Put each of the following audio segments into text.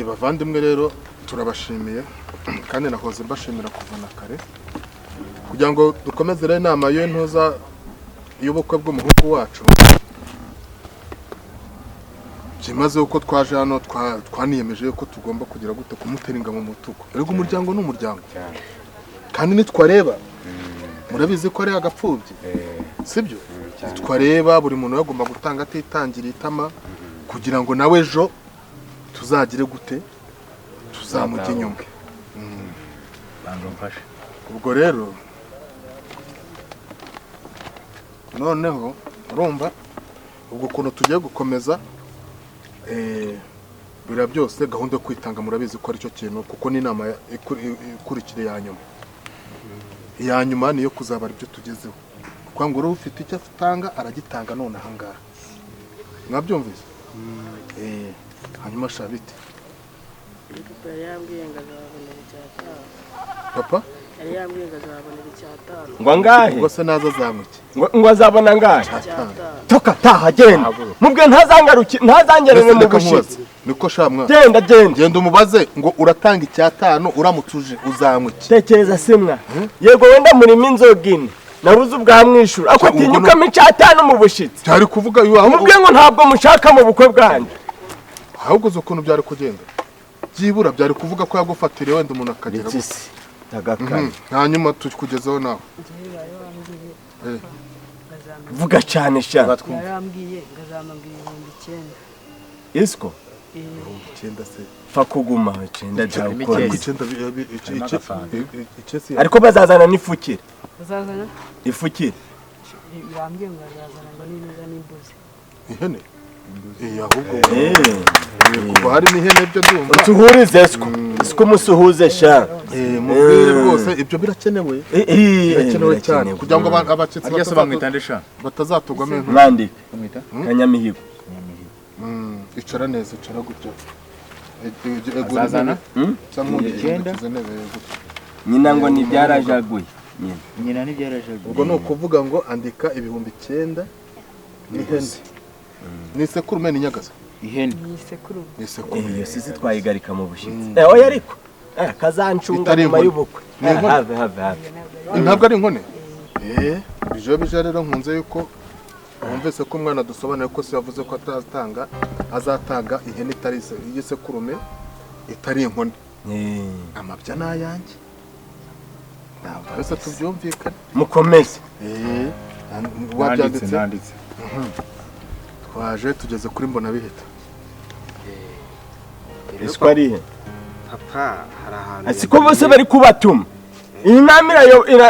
Bavandimwe rero, turabashimiye kandi nahoze mbashimira kuva na kare, kugira ngo dukomeze rero inama y'intuza y'ubukwe bw'umuhungu wacu. Byimaze uko twaje hano, twaniyemeje yuko tugomba kugira gute? Kumutera ingabo mu bitugu. Erega umuryango ni umuryango, kandi nitwareba, murabizi ko ari agapfubyi, sibyo? Twareba buri muntu agomba gutanga atitangira itama, kugira ngo nawe ejo tuzagire gute? Tuzamujya inyuma. Banza umfashe. Ubwo rero noneho urumva ubwo ukuntu tugiye gukomeza, biriya byose, gahunda yo kwitanga, murabizi ko aricyo kintu, kuko n'inama ikurikira ya nyuma, iya nyuma niyo kuzabara ibyo tugezeho, kuko ngo uri ufite icyo atanga aragitanga none ahangaha. Mwabyumvise? Hanyuma shabite. Papa yari yambwiye ngo azababonera icyatanu. Papa? Yari yambwiye ngo azababonera icyatanu. Ngo angahe? Ubwo se naza azanywa iki? Ngo azabona angahe? Icyatanu. Toka, taha, genda, mubwe ntazangaruke, ntazangerere mu Reka bushitsi. nkubaze. Niko sha mwana. Genda, genda. Genda umubaze ngo uratanga icyatanu, uramutse uje uzanywa iki? Tekereza simwa, yego, wenda murimo inzoga ine, nabuze ubwamwishura ako Ubwo tinyukamo icyatanu mu bushitsi. Byari kuvuga yo ahubwo. Mubwe ngo ntabwo mushaka mu bukwe bwanjye. Ahubwo uzi ukuntu byari kugenda? Byibura byari kuvuga ko yagufatiriye, wenda umuntu akagera Iki se tagakara? Hanyuma tukugezeho nawe. Njyewe bari bambwiye ngo azampa. Vuga cyane sha. Yarambwiye ngo azampa 9000. Isiko. Icyenda se? Pfa kuguma icyenda byawukora. Ariko icyenda icyesi. Ariko bazazana n'ifukire. Azazana. Ifukire. Yambwiye ngo azazana ngo n'intuza n'imbuzi. Ihene? Ahubwo kuva hari n'ihene, byo ndumva. Usuhurize siko, siko, umusuhuze sha. Mubwire rwose, ibyo birakenewe. Birakenewe cyane kugira ngo abashyitsi Arya se bamwita nde sha? batazatugwamo intumwa. Mwandike. Bamwita? Kanyamihigo. Icara neza, icara gutya. Egura Azazana? intebe. Sa Icyenda? nk'ugize intebe gutya. Nyina ngo ntibyarajaguye nyina. Nyina ntibyarajaguye. Ubwo ni ukuvuga ngo andika 9000 n'ihene. Ni isekurume, ni inyagazo? Ihene. Ni isekurume. Ni isekurume. Iyo sisi twayigarika mu bushyitsi. Oya, ariko kazancunga Itari nyuma inkoni. y'ubukwe. Ni inkoni. Have, have, have. Ntabwo ari inkone. Bijo bija rero, nkunze yuko wumvise ko umwana dusobanuye ko se yavuze ko atazatanga, azatanga ihene itari y'isekurume, itari inkone. Amabya ni ayanjye, ntabwo twese tubyumvikane. Mukomeze. Wabyanditse? Nanditse. Twaje tugeze kuri mbona bihita. Iswa ari he? Papa, hari ahantu Siko bose bari kubatuma, iyi nama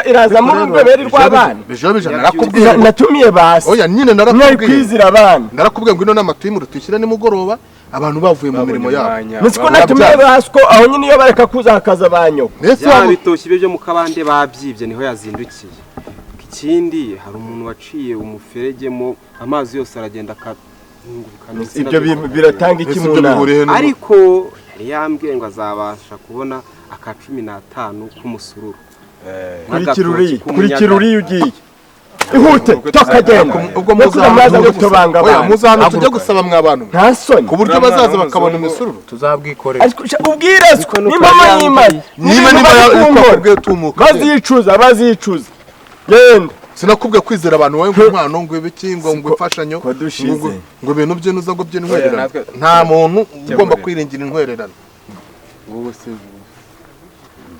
iraza muri urweberi rw'abana. Bijo bija, narakubwiye. Natumiye basi. Oya nyine, Mwari narakubwiye. kwizira abana. Narakubwiye ngo ino nama tuyimure, tuyishyire nimugoroba, abantu bavuye mu mirimo yabo. Nzi ko natumiye basi, ko aho nyine iyo bareka kuza hakaza ba nyoko. Ndetse Bya bitoki bye byo mu kabande babyibye, niho yazindukiye. Ikindi, hari umuntu waciye umuferege mo amazi yose aragenda akahunguka. Ibyo biratanga iki Ese mu ibyo nama? bihuriye Ariko yari yambwiye ngo azabasha kubona aka 15 k'umusururu. Kurikira uriya, kurikira uriya ugiye, ihute, tokagenda. Ubwo No kuza muraza gutobanga Oya, abantu. muza hano tujye gusaba mwa bantu mwe. Nta soni. Ku buryo bazaza bakabona imisururu. Tuzabwikorera. Ariko sha, ubwirezwe n'impamo y'Imana. Niba N'ibintu niba bari kunkora. twakubwiye tumuka. Bazicuza, bazicuza, genda. Sinakubwiye kwizera abantu wowe, ngo inkwano, ngo ibiki, ngo imfashanyo, Ko dushize. ngo ibintu by'intuza, ngo by'intwererano. Oya, natwe- Nta muntu ugomba Kemurira. kwiringira intwererano, wowe se?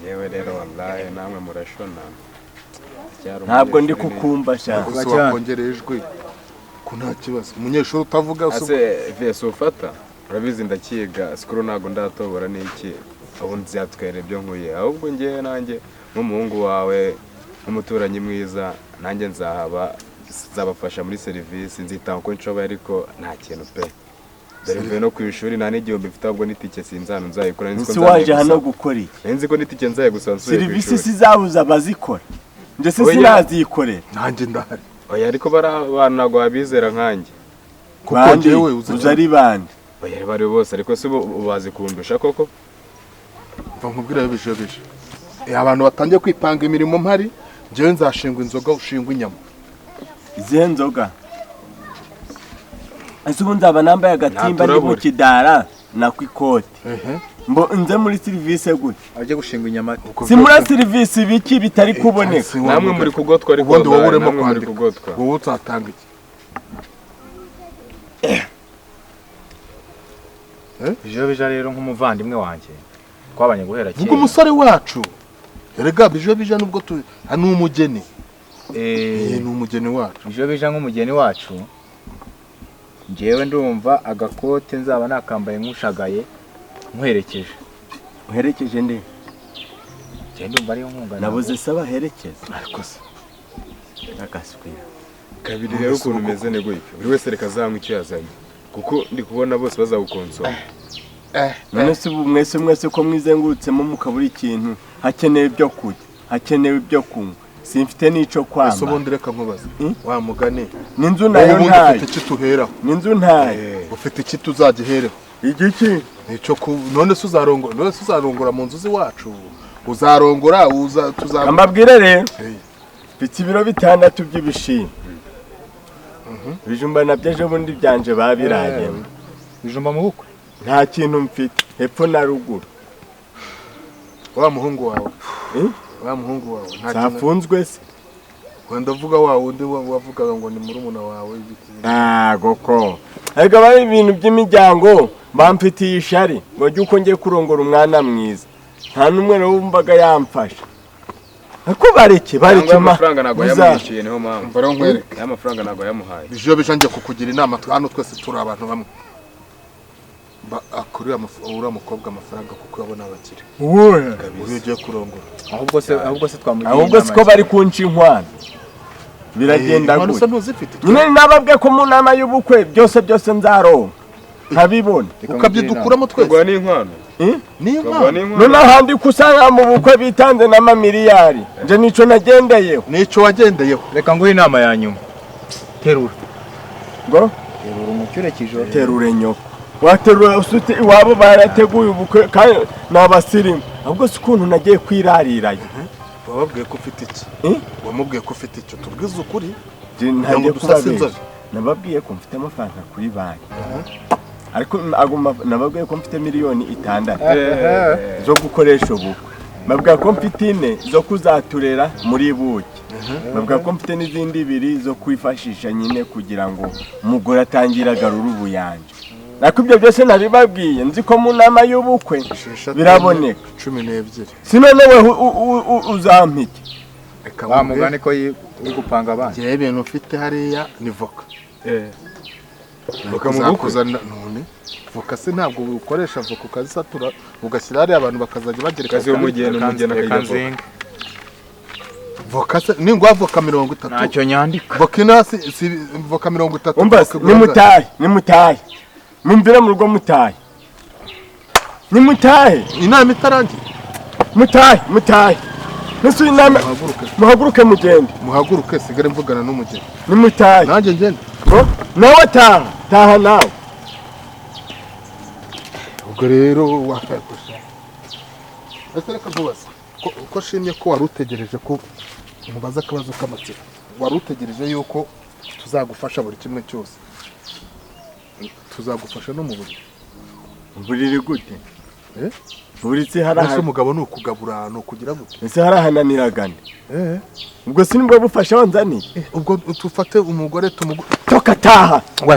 Yewe rero, wallahi namwe murashona. Cyari Ntabwo ndi umunyeshuri. kukumva sha. Gusa wakongereye ijwi ko nta kibazo, umunyeshuri utavuga Ase vese ufata, urabizi ndakiga sikuru, ntabwo ndatobora n'iki, ubu nzatwera ibyo nkuye. Ahubwo ngewe nanjye nk'umuhungu wawe, nk'umuturanyi mwiza, nanjye nzahaba, nzabafasha muri serivisi, nzitanga uko nshoboye, ariko nta kintu pe. Dore mvuye no ku ishuri, nta n'igihumbi mfite, ahubwo n'itike sinzi ahantu nzayikura. Nzi ko Ese waje hano nzayigusaba. gukora iki? Nari nzi ko n'itike nzayigusaba nsubiye ku Serivisi ishuri. sizabuza abazikora, ndetse Oya. sinazikorera. Nanjye ndahari. Oya, ariko bari abantu ntabwo wabizera nkanjye. Kuko Bande, njyewe uzi. Uzi ari bande? Oya, bari bose, ariko se ubu ubazi kundusha koko? Mva nkubwira bije bije. Abantu batangiye kwipanga imirimo mpari, njyewe nzashingwa inzoga, ushingwa inyama. Izihe nzoga? Ese ubu nzaba nambaye agatimba ndi mu Nta turabure. kidara? Nako ikote. Mbo nze muri service gute? Ajye gushinga inyamata. Si muri service biki bitari kuboneka. Namwe muri kugotwa ariko ubundi wowe urimo namwe muri kwandika. kugotwa. Wowe uzatanga iki? Bijobija rero nk'umuvandimwe wanjye twabanye guhera Vuga umusore wacu. Erega Bijobija nubwo tu ni umugeni. Ni umugeni wacu. Bijobija nk'umugeni wacu. Njyewe ndumva agakote nzaba nakambaye nkushagaye nkuherekeje. Uherekeje nde? Njye ndumva ariyo nkunga. Nabuze saba herekeza. Ariko se agaswira. Kabiri rero ukuntu umeze ni gutyo. Buri wese reka azanywe icyo yazanye. Kuko ndi kubona bose bazagukonsoma. None se ubu mwese mwese ko mwizengurutsemo mukabura ikintu, hakenewe ibyo kurya, hakenewe ibyo kunywa. Simfite n'ico kwamba. Ese ubundi reka nkubaze. Wa mugani. N'inzu nayo ntayo. Ufite iki tuheraho? N'inzu ntayo. Ufite iki tuzagihereho? Igiki? Nico ku none se uzarongora, none se uzarongora mu nzu ziwacu. Uzarongora uza tuzaba. Mbabwire rero. Mfite ibiro 6 by'ibishimbo. Ibijumba nabyo ejo bundi byanje babiraye. Ibijumba mu bukwe? Nta kintu mfite hepfo na ruguru. Wa muhungu wawe. Wa muhungu wawe nta kintu. Safunzwe se? Wenda vuga wa wundi wavugaga ngo ni murumuna wawe ibiki. Ntago ko. Ariko bari ibintu by'imiryango bamfitiye ishari ngo jye uko ngiye kurongora umwana mwiza. Nta numwe rero wumvaga yamfasha. Ariko bareke bareke amafaranga ntago yamwishyuye niho mpamvu. Mbara nkwereke. Ya mafaranga ntago yamuhaye. Bijobija ngiye kukugira inama hano twese turi abantu bamwe. Akurira uriya mukobwa amafaranga kuko yabona abakire. Wowe uyu ugiye kurongora. Ahubwo se twamugira. Ahubwo siko bari kunca inkwano. Biragenda gute? Nyine nababwe ko mu nama y'ubukwe byose byose nzaronka. Nkabibona. Ukabyidukuramo twese. Tugwa n'inkwano. Ni inkwano. None ahandi kusanga mu bukwe bitanze n'amamiliyari. Nje nico nagendeyeho. Nico wagendeyeho. Reka nguhe inama ya nyuma. Terura. Ngo? Terura umucyure kijoro. Terure nyoko. Waterura usute iwabo barateguye ubukwe kandi nabasirimu. Ahubwo si ukuntu nagiye kwirarirayo. Wababwiye ko ufite iki? Wamubwiye ko ufite icyo tubwize ukuri? Ntagiye kubabeshya. Nababwiye ko mfite amafaranga kuri banki. Ariko nababwiye ko mfite miliyoni 6 zo gukoresha ubukwe. Babwiye ko mfite 4 zo kuzaturera muri buki. Babwiye ko mfite n'izindi 2 zo kwifashisha nyine kugira ngo umugore atangira agarura ubuyanja. Ariko ibyo byose nabibabwiye nzi ko mu nama y'ubukwe biraboneka. 12. Sinone we uzampike. Wa mugani ko uri gupanga abana. Ngiye ibintu mfite hariya ni voka. Voka mu bukwe none voka se ntabwo ukoresha voka ukazisatura ugashyira hariya abantu bakazajya bagereka. Kazi umugeni umugeni akajya voka se ningwa voka 30. Ntacyo nyandika. Voka inasi si voka 30. Umba nimutahe nimutahe. Mumvira mu rugo mutahe. Nimutahe. Inama itarangiye. Mutahe mutahe. Nese inama muhaguruke mugende. Muhaguruke sigare mvugana n'umugeni. Nimutahe. Nanjye ngende. Nawe taha taha nawe. Ubwo rero wakagusha. Ese reka nkubaze ko shimye ko wari utegereje ko mubaza akabazo k'amatsiko. Wari utegereje yuko tuzagufasha buri kimwe cyose. Tuzagufasha no mu buriri. Buriri gute? Buriri hari aha. Umugabo ni ukugabura no kugira gute? Ese harahananiragane. Ubwo sinibwo bufasha wanzaniye. Ubwo tufate umugore tumugu toka taha. We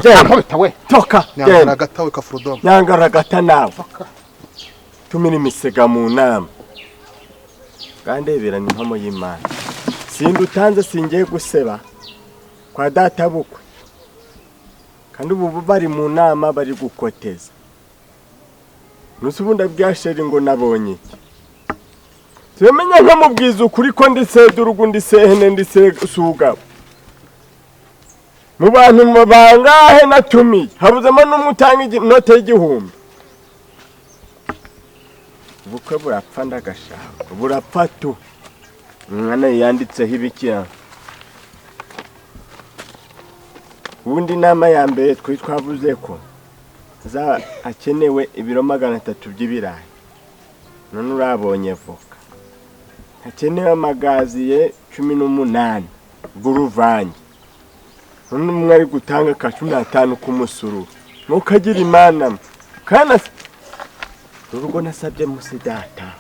we. Toka. Nyangaragata we kafrodom. Nyangaragata nawe. Tumira imisega mu nama. Kandebera ni impamo y'Imana. Sindutanze singiye guseba kwa data bukwe. Kandi ubu bari mu nama bari gukoteza. Nusu ubundi abwasheri ngo nabonye iki. Tumenya nkamubwiza ukuri ko ndi sedurugu ndi sehene ndi sugabo. Mu bantu bangahe natumiye habuzemo n'umutanga inote y'igihumbi. Ubukwe burapfa ndagashaka burapfa tu. Umwana yanditseho ibikira. Ubundi inama ya mbere twari twavuze ko za akenewe ibiro 300 by'ibirayi. None urabonye voka. Hakenewe amagaziye 18 bw'uruvange. None umwe ari gutanga ka 15 k'umusuru. Mukagira Imana. Kana Urugo nasabye musi data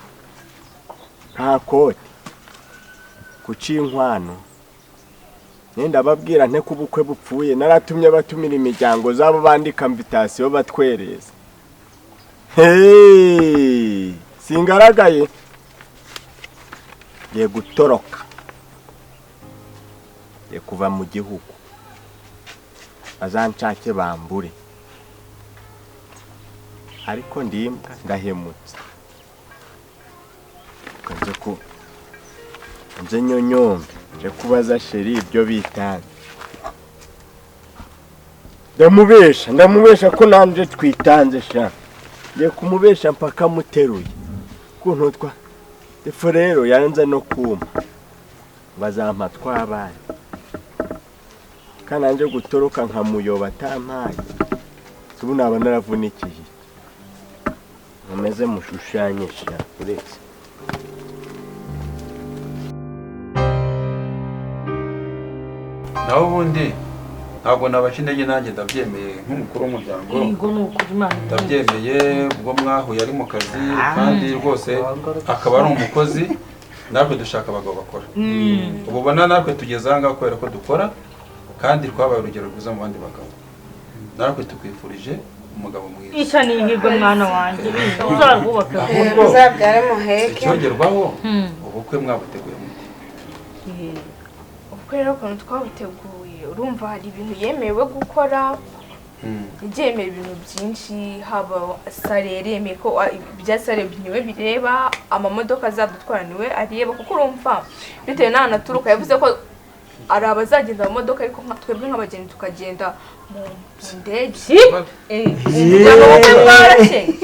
nta kote kuci inkwano nenda babwira nte kubukwe bupfuye naratumye batumira imiryango zabo bandika invitation batwereza. Hey, singaragaye ngiye gutoroka ngiye kuva mu gihugu azanshake bambure ariko ndimbwa ndahemutse kanze ko nje nyonyombe nje kubaza sheri ibyo bitanze ndamubesha ko nanje twitanze sha ngiye kumubesha mpaka muteruye kuntu twa ifu rero yanze no kuma bazampa twabaye kananje gutoroka nkamuyoba atampaye ubu naba naravunikiye nkomeze mushushanye sha uretse naho ubundi ntabwo nabaca intege nanjye ndabyemeye nk'umukuru w'umuryango ndabyemeye ubwo mwahuye ari mu kazi kandi rwose akaba ari umukozi natwe dushaka abagabo bakora ubu ubona natwe tugeze aha ngaha kubera ko dukora kandi twabaye urugero rwiza mu bandi bagabo natwe tukwifurije umugabo mwiza icyo ni ihirwe mwana wanjye uzarwubaka uzabyare muheke icyongerwaho ubukwe mwabuteguye muti ubukwe rero ukuntu twabuteguye urumva hari ibintu yemewe gukora yagiye ibintu byinshi haba sare yaremeye ko ibya sare niwe bireba amamodoka azadutwara niwe areba kuko urumva bitewe n'ahantu aturuka yavuze ko ari abazagenda mu modoka ariko twebwe nk'abageni tukagenda mu ndege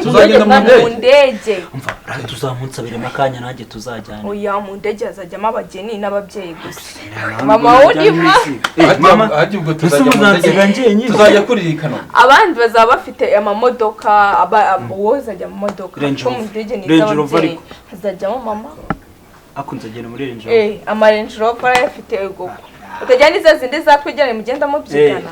tuzagenda mu ndege umva tuzamunsabiremo akanya nanjye tuzajyana oya mu ndege hazajyamo abageni n'ababyeyi gusa mama w'undi mama ubwo tuzajya mu ndege tuzajya kuririkana abandi bazaba bafite amamodoka wowe uzajya mu modoka ko mu ndege ni iz'ababyeyi hazajyamo mama akunze agenda muri Range Rover ama Range Rover arayafite ego utajya n'iza zindi zatwegeranye mugenda mubyigana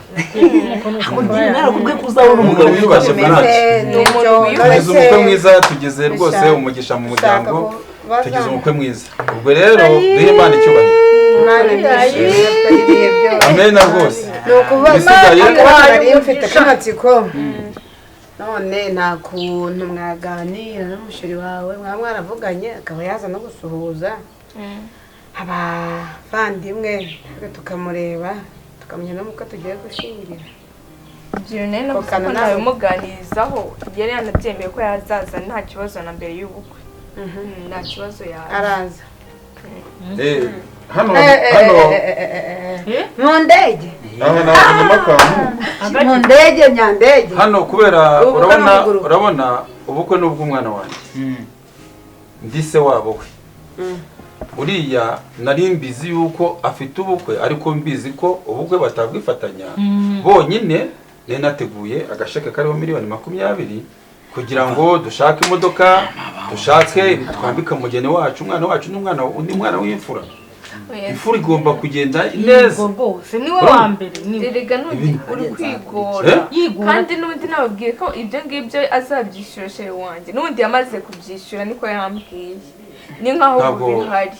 narakubwiye ko uzabona umugabo wiyubashye tugeze umukwe mwiza tugeze rwose umugisha mu muryango tugeze umukwe mwiza ubwo rero duhe Imana icyubahiro amena rwose ni ukuvuga mfite akamatsiko none nta kuntu mwaganira n'umusheri wawe mwaba mwaravuganye akaba yaza no gusuhuza abavandimwe tukamureba tukamenya n'uko tugiye gushingira ibyo nari navuze ko nabimuganirizaho yari yanabyemeye ko yazaza nta kibazo na mbere y'ubukwe nta kibazo yaza araza hano hano mu ndege aho mu ndege nyandege hano kubera urabona ubukwe ni ubw'umwana wanjye ndi se wabo we uriya nari mbizi yuko afite ubukwe ariko mbizi ko ubukwe batabwifatanya bonyine nari nateguye agasheke kariho 20,000,000 kugira ngo dushake imodoka dushake twambike umugeni wacu umwana wacu n'umwana undi mwana w'imfura imfura igomba kugenda neza rwose niwe wa mbere erega n'undi uri kwigora kandi n'undi nababwiye ko ibyo ngibyo azabyishyura sheri wanjye n'undi yamaze kubyishyura niko yambwiye ni nkaho ubu bihari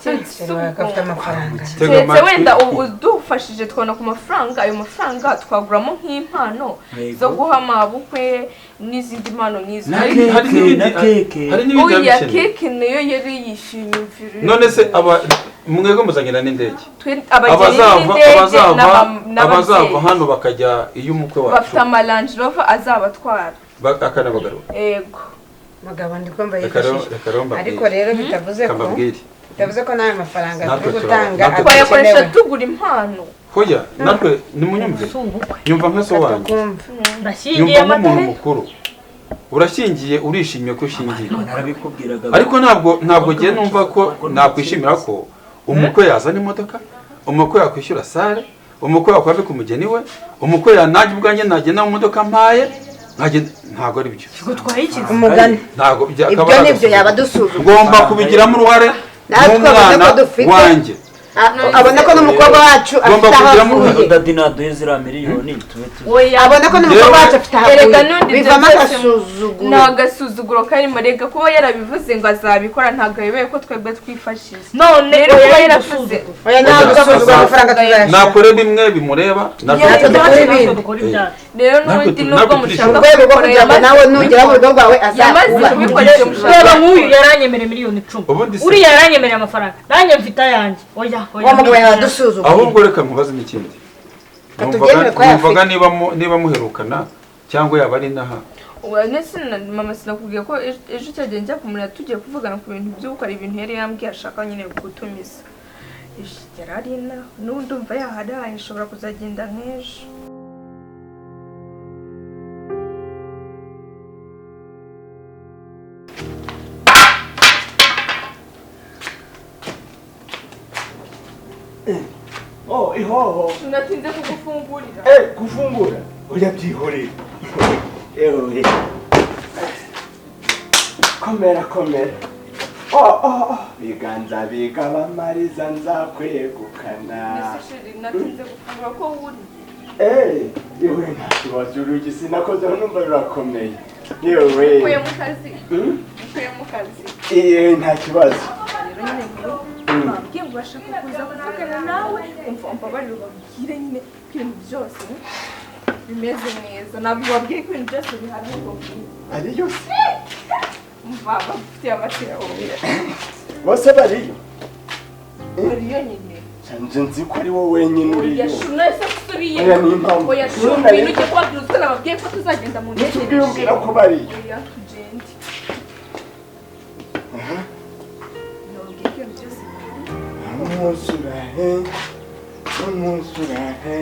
keretse wenda udufashije twabona ku mafaranga ayo mafaranga twaguramo nk'impano zo guha amabukwe n'izindi mpano nk'izo oya keke niyo yari yishimye none se mwebwe muzagenda n'indege abazava hano bakajya iyo umukwe wacu bafite ama Range Rover azabatwara akanabagarura yego mugabo ndi kumva yifashishije ariko rero bitavuze ko n'ayo mafaranga turi gutanga twayakoresha tugura impano hoya natwe nimunyumve nyumva nka so wanjye nyumva nk'umuntu mukuru urashyingiye urishimye ko ushingiye ariko ntabwo ngiye numva ko nakwishimira ko umukwe yazana imodoka umukwe yakwishyura sale umukwe yakwambika umugeni we umukwe yanajya ubwanjye nagenda mu modoka mpaye ntabwo ari byo umugani ibyo nibyo yaba dusuzuma ngomba kubigiramo uruhare nk'umwana wanjye Abona ko n'umukobwa wacu afite aho avuye. Dadi naduhe ziriya miliyoni tube Abona ko n'umukobwa wacu afite aho Erega avuye. n'undi Bivamo ibyo byose agasuzuguro. Ni agasuzuguro karimo. Rega kuba yarabivuze ngo azabikora ntabwo ayobewe ko twebwe twifashije. None rero oya kuba ni yaravuze Oya ntabwo agasuzuguro, amafaranga tuzayashyira. Nakore bimwe bimureba, Natwe dukore ibindi. Rero n'ubundi nubwo mushaka Mu rwego rwo kugira ngo nawe nugera mu rugo rwawe yamaze azakubahe. kubikora ibyo mushaka. Reba nk'uyu yaranyemereye miliyoni 10. Ubundi se- Uriya yaranyemereye amafaranga, nanjye mfite ayanjye. Oya oya. Wa mugabo yadusuzuguye. Ahubwo reka nkubaze n'ikindi. Katubyemere ko ayafite. Numvaga niba muherukana cyangwa yaba ari inaha. Nese mama, sinakubwiye ko ejo cyagiye njya kumureba, tugiye kuvugana ku bintu by'ubukora, ibintu yari yambwiye ashaka nyine gutumiza. Ejo yari ari inaha, n'ubu ndumva yaharaye, ashobora kuzagenda nk'ejo. Oh, ihoho. Tunatinze kugufungurira. Eh, gufungura. Oya byihorere. Ewe. Komera komera. Oh oh oh. Biganza bigabamariza nzakwegukana. Nese chéri, natinze gufungura ko wuriye. Eh, yewe nta kibazo, urugi sinakozeho numva rurakomeye. Yewe. Ukuye mu kazi. Ukuye mu kazi. Eh, nta kibazo. Rero nyine ngo babwiye ngo bashaka kuza kuvugana nawe, umva umbabarire ubabwire nyine ko ibintu byose bimeze neza. Ntabwo babwiye ko ibintu byose bihari ngo Ariyo se. umva bagufitiye amatera wowe. Bose bariyo. Bariyo nyine. Nje nzi ko ari wowe wenyine uriyo. Oya shu, nahise nsubiye. Oya, ni impamvu. Oya shu, ibintu ugiye kubabwira utwo nababwiye ko tuzagenda mu ndege. Nitubwire umbwira ko bariyo. Oya tugende. Aha. Nababwiye ko ibintu byose bihari. Umunsi urahe. Umunsi urahe.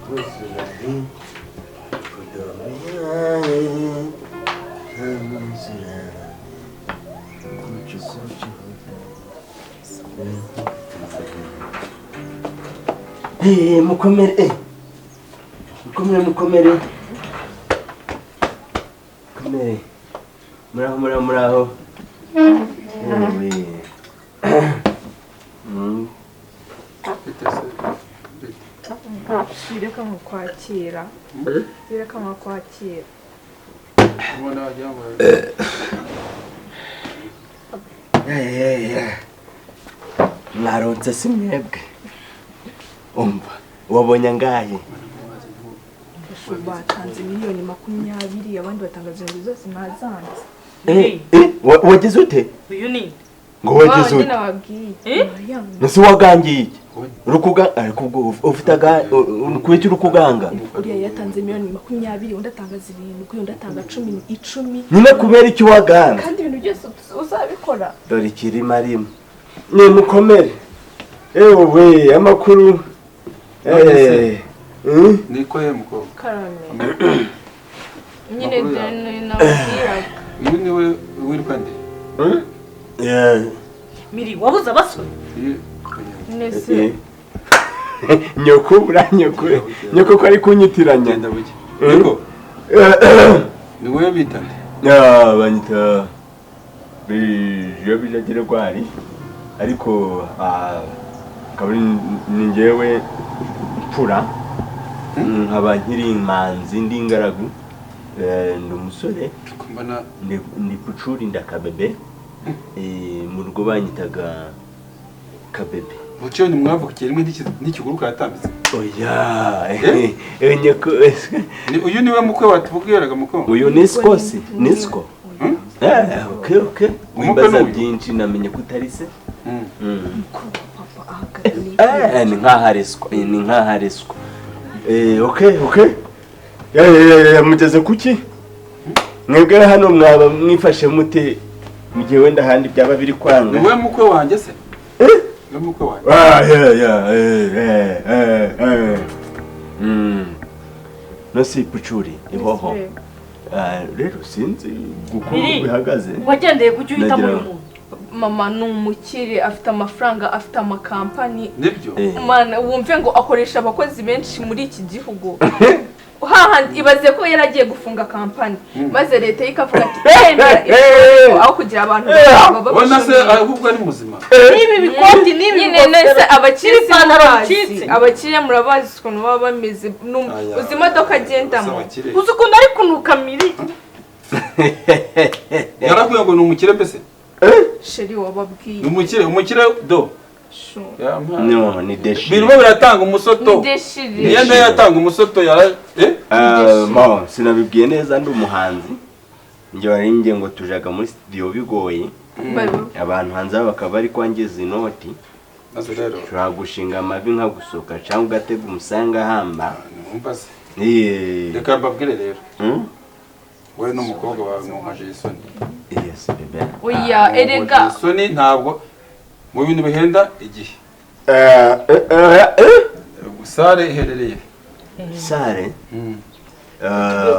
Umunsi urahe. Umunsi urahe. Kucu kucu. Eh, mukomere eh. Mukomere mukomere. Mukomere. Muraho muraho muraho. Yewe. Reka nkukwakira. Reka nkukwakira. Ubona wagira ngo Mwaronse si mwebwe. Umva, wabonye angahe? Batanze miliyoni 20, abandi batanga 7 zose ntazanze. Eh, wagize ute? Uyu ni Ngo wagize ute? Nababwiye. Nese wagangiye iki? Urukuga ariko ubwo ufite aga kuki urukuganga? Uriya yatanze miliyoni 20, undi atanga 7, undi atanga 10. Nyine kubera iki waganga? Kandi ibintu byose uzabikora. Dore ikirima rimwe. Ni mukomere. Ewe amakuru. Eh. Niko ye mukobwa. Karame. Nyine deni nababwiraga. Uyu niwe wiruka nde? Yeah. Miri wabuze abasore. Nese. Nyoko uranyoko. Nyoko ko ari kunyitiranya. Niko. Ni wowe bita nde? Ah, banyita bijo bijagire kwari. Ariko akaba ni njyewe mpfura. Nkaba nkiri imanzi ndi ingaragu. Ndi umusore. Ndi pucuri ndakabebe. Mu rugo banyitaga kabebe. Bucyo ni mwavukiye rimwe n'ikiguruka yatambitse. Oya. Nyoko. Uyu niwe mukwe watubwiraga muko. Uyu ni Siko se? Ni Siko. Okay okay. Wibaza byinshi namenye ko utari se. Ni nkahareswa, ni nkahareswa. Okay okay. Ya mugeze kuki? Mwebwe hano mwaba mwifashe mute mu gihe wenda handi byaba biri kwanga? Niwe mukwe wanjye se? Niwe mukwe wanjye. Ah yeah yeah. Nasi pucuri ihoho. Rero sinzi uko bihagaze. Wagendeye kuki uhita muri umuntu? Mama ni umukire, afite amafaranga, afite amakampani. Nibyo. Mana wumve ngo akoresha abakozi benshi muri iki gihugu. Hahandi ibaze ko yaragiye gufunga kampani, maze leta ikavuga ati aho kugira abantu ubona se ahubwo ari muzima. Nibi bikoti nibi nyine nese abakire abakire murabazi ukuntu baba bameze, uzi imodoka agendamo, uzi ukuntu ari kunuka miri. Yarakwiye ngo ni umukire mbese sheri wababwiye ni umukire, umukire do No, ni deshire. Birimo biratanga umusoto. Ni yatanga umusoto yara Mo, sinabibwiye neza ndi umuhanzi. Njye waringiye ngo tujaga muri studio bigoye. Abantu hanze bakaba bari kwangiza inoti. Maze rero ushobora gushinga amavi nka gusoka cyangwa ugatega umusanga hamba. Numva se. Reka mbabwire rero. Wowe n'umukobwa wawe mumaje isoni. Yes, bebe. Oya, erega. Isoni ntabwo mu bintu bihenda igihe. Sare iherereye. Sare?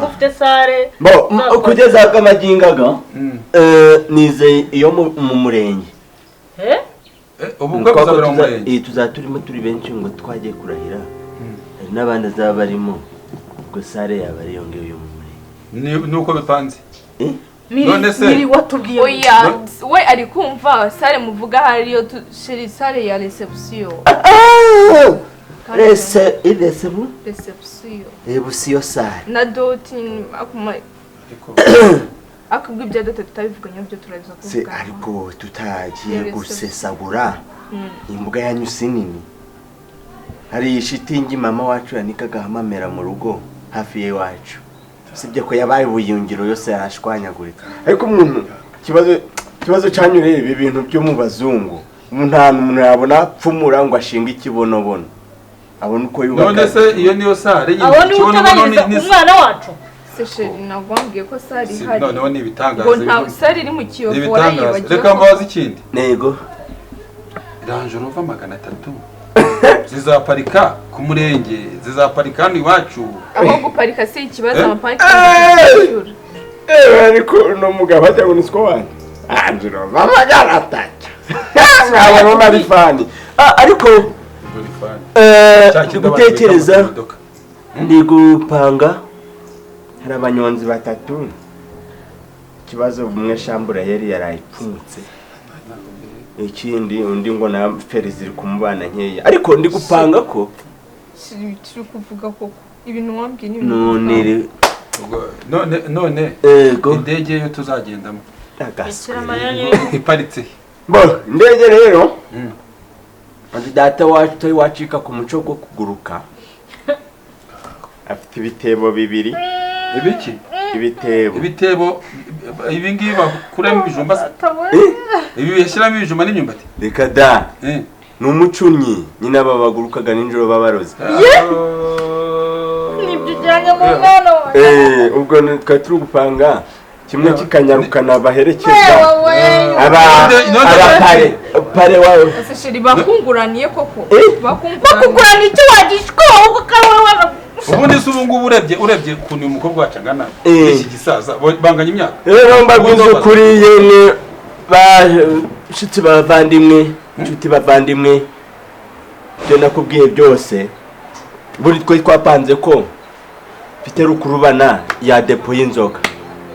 Ufite sare. Bo, kugeza akamagingaga. Nize iyo mu murenge. Ubu bwo kuzabera mu murenge. Tuzaturimo turi benshi ngo twagiye kurahira. Hari n'abandi azaba barimo. Ubwo sare yaba ari yo ngiyo yo mu murenge. Nuko bipanze. None se miri watubwiye. Oya, we ari kumva sare muvuga hariyo sheri sare ya reception. Reception. Reception sare. Na doti akuma akubwi ibya doti tutabivuganye byo turabiza kuvuga. Se ariko tutagiye gusesagura. Imbuga yanyu sinini. Hari ishitingi mama wacu yanikaga hamamera mu rugo hafi y'iwacu. Sibye ko yabaye ubuyungiro yose yarashwanyagurika. Ariko umuntu kibazo cyanyu rero ibi bintu byo mu bazungu. Umuntu yabona pfumura ngo ashinga ikibonobono. Abona uko yubaka. None se iyo niyo sare nyine ikibonobono ni umwana wacu. Se sheri nagwambwiye ko sare ihari. Noneho ni ibitangaza. Ngo nta sare iri mu Kiyovu warayibagiwe. Reka mbabaze ikindi. Nego. Range Rover 300. Zizaparika ku murenge, zizaparika hano iwacu. Aho guparika si ikibazo, amapariki. Ariko no mugabo ajya ngo nisiko wanjye. Range Rover 300. Mwabona ari fani. Ariko gutekereza ndi gupanga hari abanyonzi batatu. Ikibazo umwe shambura yari yarayipfutse. Ikindi undi ngo na feri ziri kumubana nkeya. Ariko ndi gupanga ko turi kuvuga koko ibintu wambwiye ni ibintu. None indege yo tuzagendamo iparitse. Bo indege rero data wacu wacika ku muco go kuguruka. Afite ibitebo bibiri. Ibiki? Ibitebo. Ibitebo ibi ngibi bakuramo ibijumba. Ibi yashyiramo ibijumba n'imyumbati. Reka da. Ni umucunyi nyina babagurukaga ninjoro babaroze. Nibyo ujyanye mu mwana wawe. Ubwo twari turi gupanga kimwe kikanyarukana baherekeza. Aba pare wawe. Ese sheri bakunguraniye koko. Bakunguraniye icyo wagishwa ahubwo kawe wana. Ubundi se ubu ngubu urebye ukuntu uyu mukobwa wacu angana n'iki gisaza banganya imyaka. Rero mbabwiza ukuri yemwe bashitsi bavandimwe, inshuti bavandimwe, ibyo nakubwiye byose buri twe twapanze ko mfite rukurubana ya depo y'inzoga,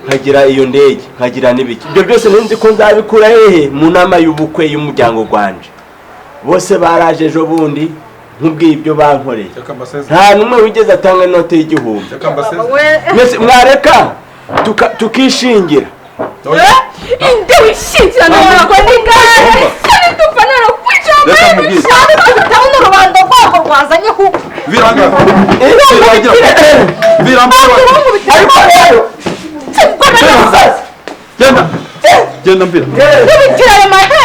nkagira iyo ndege, nkagira n'ibiki. Ibyo byose nzi ko nzabikura hehe mu nama y'ubukwe y'umuryango gwanje. Bose baraje ejo bundi nkubwiye ibyo bankoreye. Nta numwe wigeze atanga inote y'igihumbi. Mwese mwareka tukishingira. Inde wishingira ntabwo ni ngare. Sari tufanara kwica amwe. Ndabona rubanda rwabo rwazanye ku. Viranga. Viranga. Ariko rero genda. Genda mbira. Nubikira ayo mahera.